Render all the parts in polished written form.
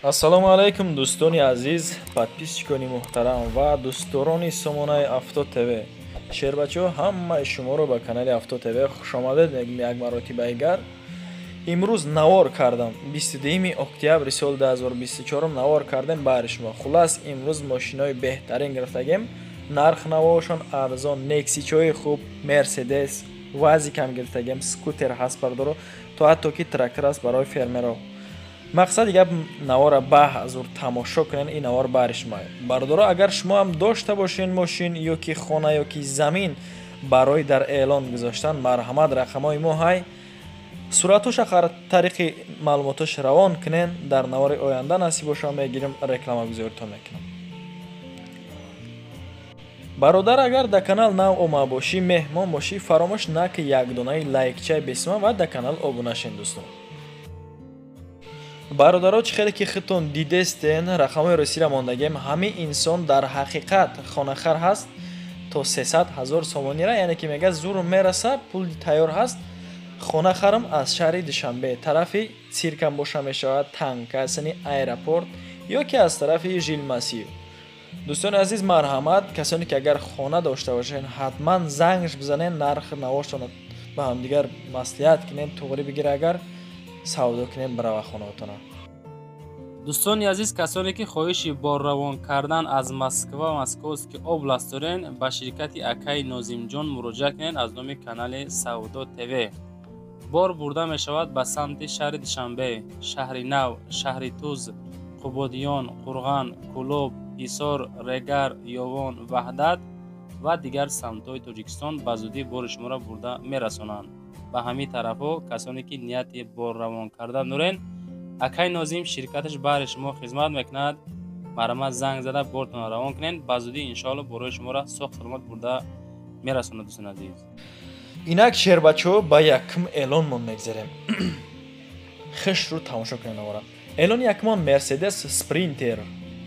Ассалому алайкум, дӯстони азиз, подписчикони муҳтарам ва дӯстдорони сомонаи Авто ТВ. Шербачаҳо, ҳамаи шуморо ба канали Авто ТВ хушомадед мегӯем як маротибаигар. Имрӯз навор кардам, 22 октябри соли 2024 навор кардем баҳри шумо. Хулас, имрӯз мошинои беҳтарин гирифтагем, нарх навоашон арзон, нексичои хуб, мерседес, вазикам гирифтагем, скутер ҳаст, бардоро, то ҳатто ки трактор аст барои фермеро. Мақсади гап, навора ба ҳазур тамошо кунен, ин навор баҳри шумо. Бардоро, агар шумо ҳам дошта бошен мошин ё ки хона ё ки замин барои дар эълон гузоштан, марҳамат, рақамҳои мо ҳай, суратоша тариқи маълумотош равон кунен. Дар навори оянда насиб боша, мегирем, рекламагузоритон мекунам. Бародар, агар дар канал нав омада бошӣ, меҳмон бошӣ, фаромӯш наки якдонаи лайкчаи бесима ва дар канал обуна шен, дӯстон. Бародаро, чӣ хеле ки худтон дидестен, рақамҳои русиро мондагем. Ҳамин инсон дар ҳақиқат хонахар ҳаст, то 300 ҳазор сомонира, яъне ки мега, зур мераса, пул тайёр ҳаст, хона харам. Аз шаҳри Душанбе, тарафи циркам боша мешавад, танкасани аэропорт ё ки аз тарафи Жилмассив. Дӯстони азиз, марҳамат, касоне ки агар хона дошта бошед, ҳатман зангш бизанед, нарх навоштона ба ҳамдигар маслиҳат кунед, туғрӣ бигира, агар савдо кунем, барава хонаотона. Дӯстони азиз, касоне ки хоҳиши борравон кардан аз Москва, Московский область дорен, ба ширкати акаи Нозимҷон муроҷиат кунед. Аз номи канали Савдо ТВ бор бурда мешавад ба самти шаҳри Душанбе, Шаҳри Нав, Шаҳри Туз, Қубодиён, Қурған, Кӯлоб, Ҳисор, Регар, Ёвон, Ваҳдат ва дигар самтҳои Тоҷикистон. Ба зудӣ бори шуморо бурда мерасонанд ба ҳамин тарафҳо. Касоне ки нияти борравон кардан дорен, акай Нозим ширкаташ баҳри шумо хизмат мекунад. Марҳамат, занг зада бортонро равон кунед. Ба зудӣ, иншоалло, борои шуморо соғ саломат бурда мерасонад, дӯстони азиз. Инак, шербачаҳо, ба якум эълонмон мегзарем. Хушрӯ тамошо кунед навора. Эълони якумон Мерседес Спринтер.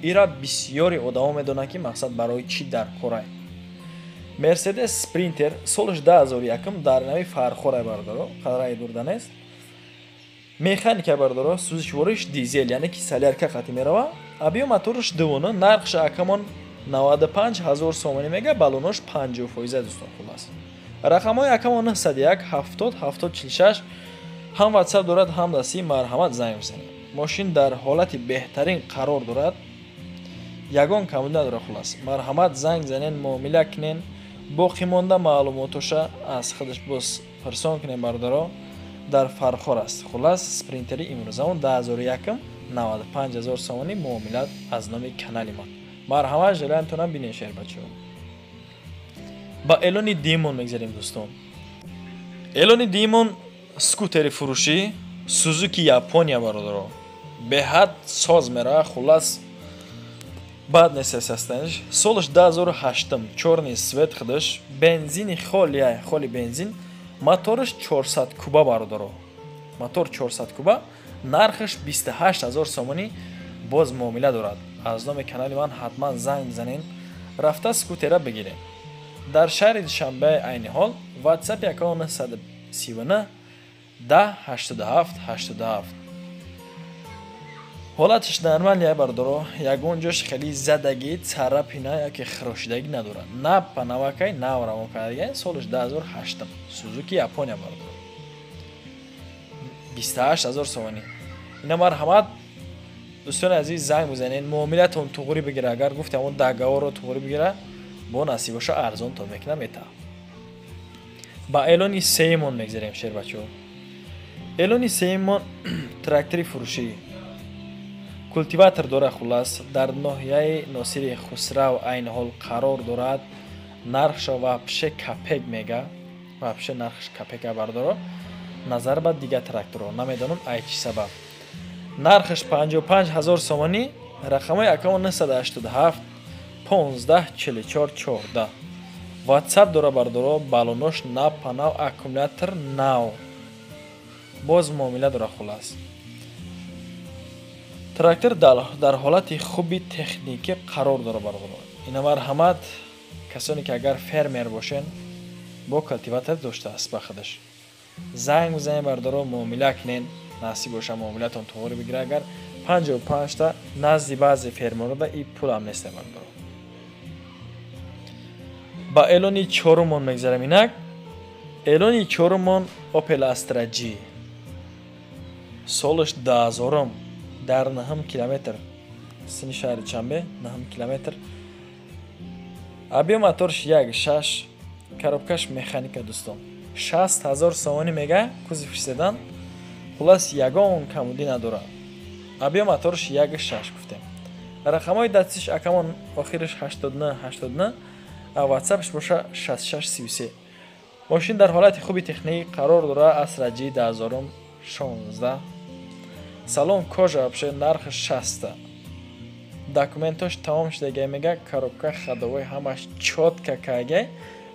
Ира бисёри одамо медонанд, ки мақсад барои чӣ дар корай. Мерседес Спринтер солаш 2001, дар нави Фархорай, бардоро, қараи дурда нест. Механика, бардоро, сӯзишвориш дизел, яъне ки солярка қати мерава. Объём моторш дувуну, нархша акамон 95 ҳазор сомонӣ мега, баллонош 50 фоиза, дӯстон. Хулас, рақамҳои акамон 901 70 70 46, ҳам ватсап дорад, ҳам дастӣ. Марҳамат, занг бизанед. Мошин дар ҳолати беҳтарин қарор дорад, ягон камбуд надорад. Хулас, марҳамат, занг занен, муомила кунен, боқӣ монда маълумотоша аз худаш боз пурсон кунем. Бародаро, дар Фархор аст. Хулас, Спринтери имрӯзамон 2001, 95 ҳазор сомонӣ, муомилат аз номи канали ман. Марҳамат, желаемтонам бинен, шербачаҳо. Ба эълони дуюмон мегзарем, дӯстон. Эълони дуюмон скутери фурӯшӣ, Сузуки Япония, бародаро, беҳад соз мерава. Хулас, бад нест состояниеш. Солаш 2008, чёрный цвет худаш, бензини холия, холи бензин, мотораш 400 куба, бародаро, мотор 400 куба, нархаш 28 ҳазор сомонӣ, боз муомила дорад. Аз номи канали ман ҳатман занг бизанен, рафта скутера бигирем. Дар шаҳри Душанбе айни ҳол. Ватсапи акао 939 10 87 87. Ҳолаташ нормалия, бардоро, ягон ҷош хеле задагӣ, царапина яки хирошидагӣ надорад. На панавакай нав равон кардагай, солаш 2008, Сузуки Япония, бардоро, 28 ҳазор сомонӣ. Ина, марҳамат, дӯстони азиз, занг бизанед, муомилатон туғрӣ бигира. Агар гуфтам, он договорро туғрӣ бигира, бо насибоша арзонтон мекунам, мета. Ба эълони сеюмон мегзарем, шербачаҳо. Эълони сеюмон трактори фурӯшӣ, культиватор дорад. Хулас, дар ноҳияи Носири Хусрав айни ҳол қарор дорад. Нархша вообще копейка мега, вообще нархш копейка, бардоро, назар ба дигар тракторҳо. Намедонам, ай чӣ сабаб нархаш 55 ҳазор сомонӣ. Рақамҳои акамо 987 15 44 14, ватсап дора, бардоро. Балонош напанав, аккумулятор нав, боз муомила дора. Хулас, трактор дар ҳолати хуби техникӣ қарор дора, бародаро. Ина, марҳамат, касоне ки агар фермер бошен, бо культиватор доштааст ба худаш, занг бизанед, бардоро, муомила кунен. Насиб боша, муомилатон туғри бигира. Агар 55 та назди баъзе фермерода и пулам нест, бардоро. Ба эълони чорумон мегзарем. Инак, эълони чорумон Opel Astra G, солаш 2000-ум, дар наҳум километр, сини шаҳри Душанбе, наҳум километр. Объём моторш 1,6, коробкаш механика. Дӯстон, 60 000 сомонӣ мега, кузовш седан. Хулас, ягон камудӣ надорад. Объём моторш 1,6 гуфтем. Рақамҳои дастиш акамон охириш 89 89, ватсапш боша 66 33. Мошин дар ҳолати хуби техникӣ қарор дорад. Астра G 2016, салон кожа, вообще нархи 60. Документош тамом шудагай мега, коробка, ходовой ҳамаш чётко кагай,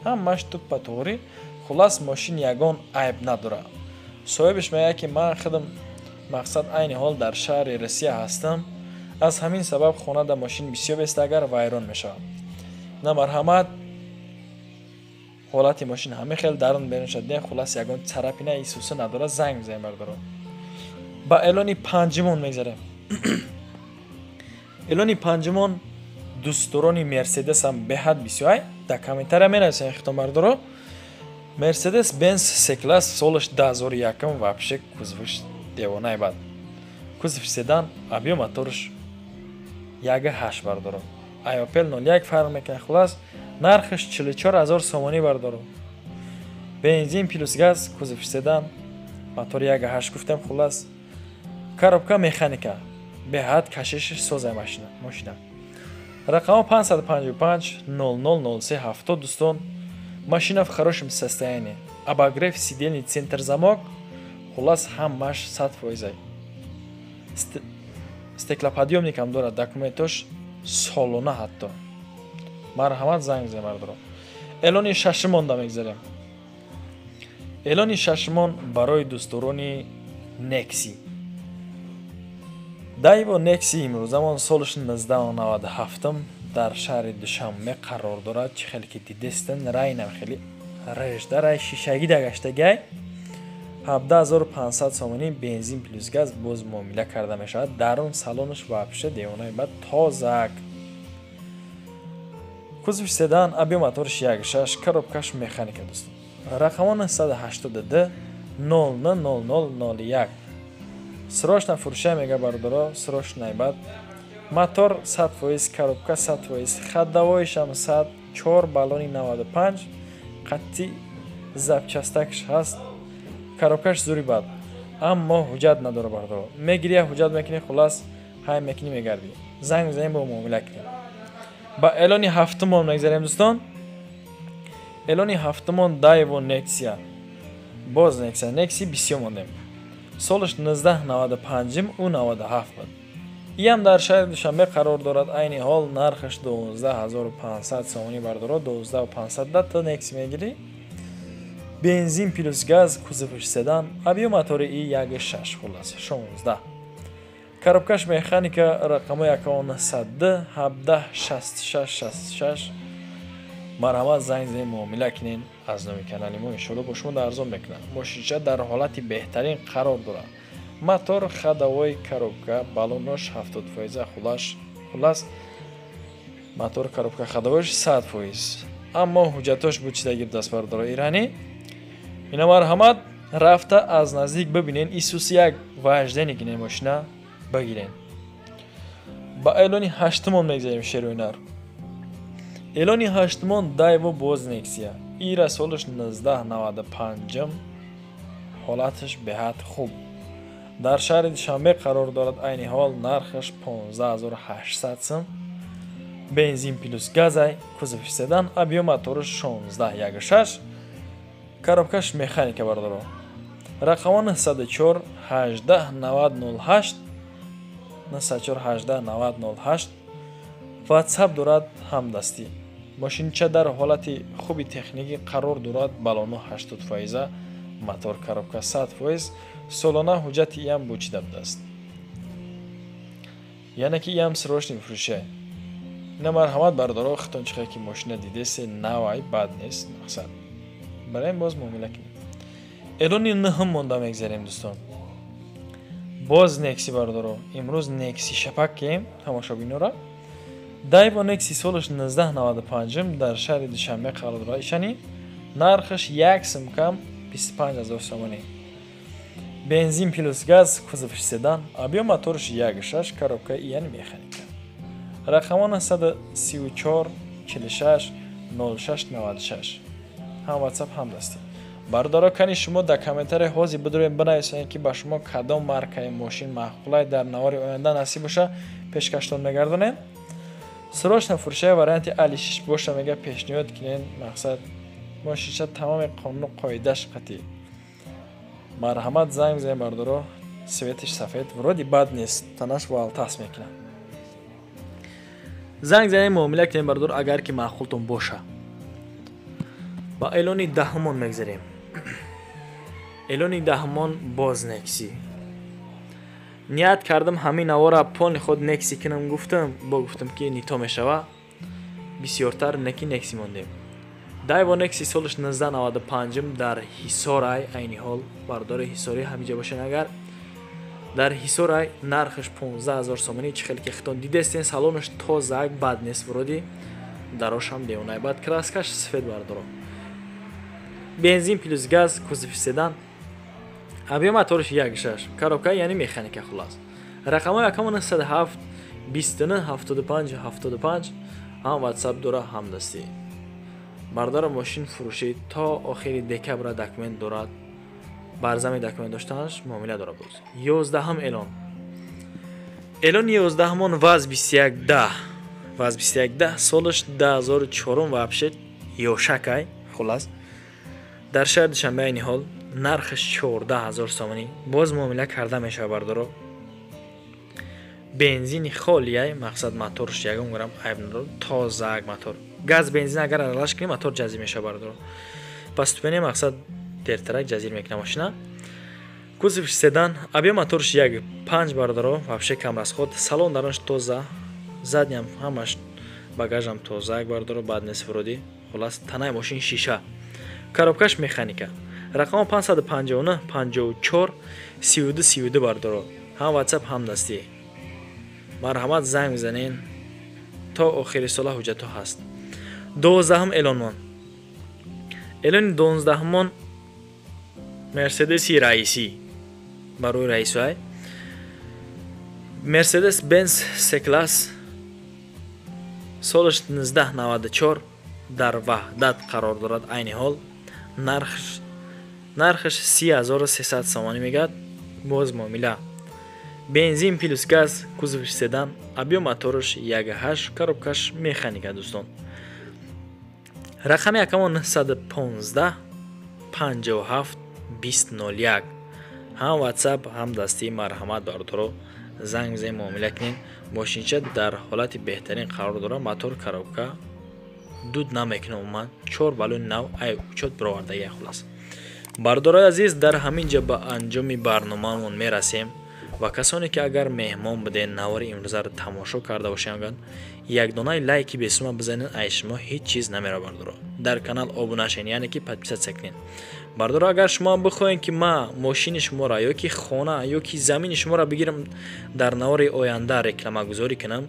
ҳамаш туппа туғрӣ. Хулас, мошин ягон айб надорад. Соҳибаш мегӯяд, ки ман худам, мақсад, айни ҳол дар шаҳри Русия ҳастам, аз ҳамин сабаб хонада мошин бисёр бест, агар вайрон мешавад. На, марҳамат, ҳолати мошин ҳамин хел, дарун берун шуд. Хулас, ягон царапина исуса надорад. Занг бизанем, бардоро. Ба эълони панҷумон мегзарем. Эълони панҷумон, дӯстдорони Мерседесам беҳад бисёр дар комментария менависем, хитон, бардоро. Мерседес Бенз С класс, солаш 2001, вообще кузовш девонаи бад, кузов седан, объём моторш 1,8, бардоро. Ай Опел 01 фарқ мекунад. Хулас, нархаш 44 000 сомонӣ, бардоро. Бензин плюс газ, кузов седан, мотор 1,8 гуфтем. Хулас, коробка механика, беҳад кашиши созай мошина. Рақамо 555 0003 70. Дӯстон, машина в хорошем состоянии, обогрев сидений, центр замок, хулас, ҳамаш 100%-ай. Стеклоподъёмникам дорад, документош солона ҳатто. Марҳамат, занг бизанед, бардоро. Эълони шашумонда мегзарем. Эълони шашумон барои дӯстдорони Некси, Дайво Некси. Имрӯзамон солаш 1997, дар шаҳри Душанбе қарор дорад. Чӣ хеле ки дидестен, райнам хеле режда, рай шишагида гаштагай. 17 500 сомонӣ, бензин плюс газ, боз муомила карда мешавад. Дарун салонаш вообще девонаи бад, тозак. Кузов седан, объём моторш 1,6, коробкаш механика. Дӯстон, рақамо 982 000001. Срочно фурӯша мега, бардоро, срочно бад. Мотор 100%, коробка 100%, ходовойшам 100, чор баллони 95, қатъи запчастакш ҳаст. Коробкаш зури бад, аммо ҳуҷҷат надора, бардоро. Мегирӣ, ҳуҷҷат мекунӣ, хулас, ҳай мекунӣ, мегардӣ. Занг мезанем, бо муомила кунем. Ба эълони ҳафтумон мегзарем, дӯстон. Эълони ҳафтумон Дайво Нексия, боз Нексия. Некси бисёр мондем. Солаш 1995, ӯ 97 буд. Иам дар шаҳри Душанбе қарор дорад. Айни ҳол нархаш 12 500 сомонӣ, бардоро. 12 500 да ту Некси мегирӣ. Бензин плюс газ, кузовш седан, объём мотори и 1,6, хулас, 16, коробкаш механика. Рақамои акаон 100 17 66 66. Марҳамат, занг занед, муомила кунед. Аз номи канали мо иншоалло бо шумо арзон мекунад. Мошинча дар ҳолати беҳтарин қарор дорад: мотор, ходовой, коробка, баллонош 70%. Хулас, мотор, коробка, ходовойш 100%, аммо ҳуҷҷатош буд чида даст, бардоро, иранӣ. Ина, марҳамат, рафта аз наздик бибинен. Исус як вождение кинен, мошина бигирен. Ба эълони ҳаштумон мегзарем, шеруинар. Эълони ҳаштумон Дайво, боз Нексия. Ира солаш 1995, ҳолаташ беҳад хуб, дар шаҳри Душанбе қарор дорад. Айни ҳол нархаш 15 800 сум, бензин плюс газай, кузов седан, объём мотораш 16, 1,6, коробкаш механика, бардоро. Рақамо 904 18 90 08, 904 18 90 08. Ватсап дорад, ҳамдастӣ. Мошинча дар ҳолати хуби техникӣ қарор дорад: баллоно 80%, мотор, коробка 100%. Солона ҳуҷҷати иам бучида будааст, яъне ки иам срочный фурӯшай. Ина, марҳамат, бардоро, хитон чихе ки мошина дидесе, навай, бад нест. Мақсад, барем, боз муомила кунем. Эълони нӯҳум монда мегзарем, дӯстон. Боз Некси, бародаро, имрӯз Некси шапак кем тамошобинора. Дайва Некси солаш 1995 дар шаҳри Душанбе қарор дорад. Ишани нархаш як сум кам 25 000 сомонӣ. Бензин плюс газ, кузовш седан, объём моторш 1,6, коробка яъне механика. Рақамон 134 46 06 96, ҳам WhatsApp, ҳам дастӣ. Бародаро, кани шумо дар комментария ҳозир бидурем, бинависонед, ки ба шумо кадом маркаи мошин маъқулай. Дар навори оянда насиб боша, пешкаштон мегардонем. Срочно фурӯшаи варианти али шиш боша, мега, пешниҳод кунен. Мақсад, мошинша тамоми қонуну қоидаш қатъӣ. Марҳамат, занг бизанед, бародаро. Цветиш сафед, вроде бад нест, танаш валтас мекунад. Занг занед, муомила кунед, бародаро, агар ки маъқултон боша. Ба эълони даҳумон мегзарем. Эълони даҳумон боз Некси. Ният кардам, ҳамин навора полный худ Некси кунам гуфтам, бо гуфтам, ки нито мешава бисёртар, неки Некси мондем. Дайво Некси солаш 1995 дар Ҳисорай айни ҳол. Бардори Ҳисорӣ ҳамиҷа бошен агар, дар Ҳисорай. Нархаш 15 000 сомонӣ. Чӣ хеле ки хитон дидестен, салонаш тозак, бад нест вроде, дарошам девонай бад, краскаш сфед, бардоро. Бензин плюс газ, кузови седан, объём моторш 1,6, коробка яъне механика. Хулас, рақамҳои акамон 7 29 75 75, ҳам WhatsApp дора, ҳам дастӣ. Бардора, мошин фурӯшӣ то охири декабра документ дорад. Барзами документ доштанаш муомила дорад. Боз 11-ум эълон. Эълони 11-умон ВАЗ 2110. ВАЗ 2110, солаш 2004, вообще ёшакай. Хулас, дар шаҳри Душанбе айни ҳол, нархаш 14 000 сомонӣ, боз муомила карда мешавад, бардоро. Бензини холияй, мақсад, моторш ягон грамм айб надорад, тозаак мотор. Газ бензин агар аралаш кунӣ, мотор ҷазир мешавад, бардоро. Постепенно, мақсад, дертарак ҷазир мекунад мошина. Кузов седан, объём моторш 1,5, бардоро, вообще кам расход. Салон даронаш тоза, задниям ҳамаш, багажам тозаак, бардоро, бад нест вроде. Хулас, танаи мошин шиша, коробкаш механика. Рақамо 559 54 32 32, бардоро, ҳам WhatsApp, ҳам дастӣ. Марҳамат, занг бизанен, то охири сола ҳуҷҷатҳо ҳаст. 12-ум эълонмон. Эълони 12-умон Мерседеси раисӣ, барои раисуай. Мерседес Бенз С класс, солаш 1994, дар Ваҳдат қарор дорад айни ҳол. Нархаш 30 300 сомонӣ мегӯяд, боз муомила. Бензин плюс газ, кузовиш седан, объём мотораш 1,8, коробкаш механика. Дӯстон, рақами акамон 915 57 20 01, ҳам WhatsApp, ҳам дастӣ. Марҳамат, бардоро, занг бизанед, муомила кунед. Мошинча дар ҳолати беҳтарин қарор дорад, мотор, коробка дуд намекунад, умуман чор балони нав ай учёт бировардагия. Хулас, бардорои азиз, дар ҳамин ҷа ба анҷоми барномаамон мерасем. Ва касоне ки агар меҳмон будед, навори имрӯзаро тамошо карда бошанд, якдонаи лайки бесума бизанед, ай шумо ҳеҷ чиз намера, бардоро. Дар канал обуна шавед, яъне ки подписаться кунед. Бардоро, агар шумо бихоҳед, ки ман мошини шуморо ё ки хона ё ки замини шуморо бигирам, дар навори оянда рекламагузорӣ кунам,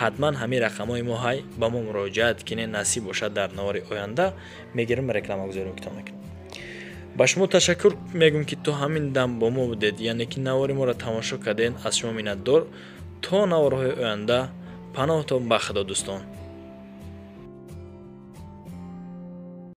ҳатман ҳамин рақамҳои мо ҳай, ба мо муроҷиат кунед. Насиб бошад, дар навори оянда мегирам, рекламагузорӣ мекунам. Ба шумо ташаккур мегӯм, ки то ҳамин дам бо мо будед, яъне ки навори моро тамошо кардед. Аз шумо миннатдор. То наворҳои оянда паноҳтон ба Худо, дӯстон.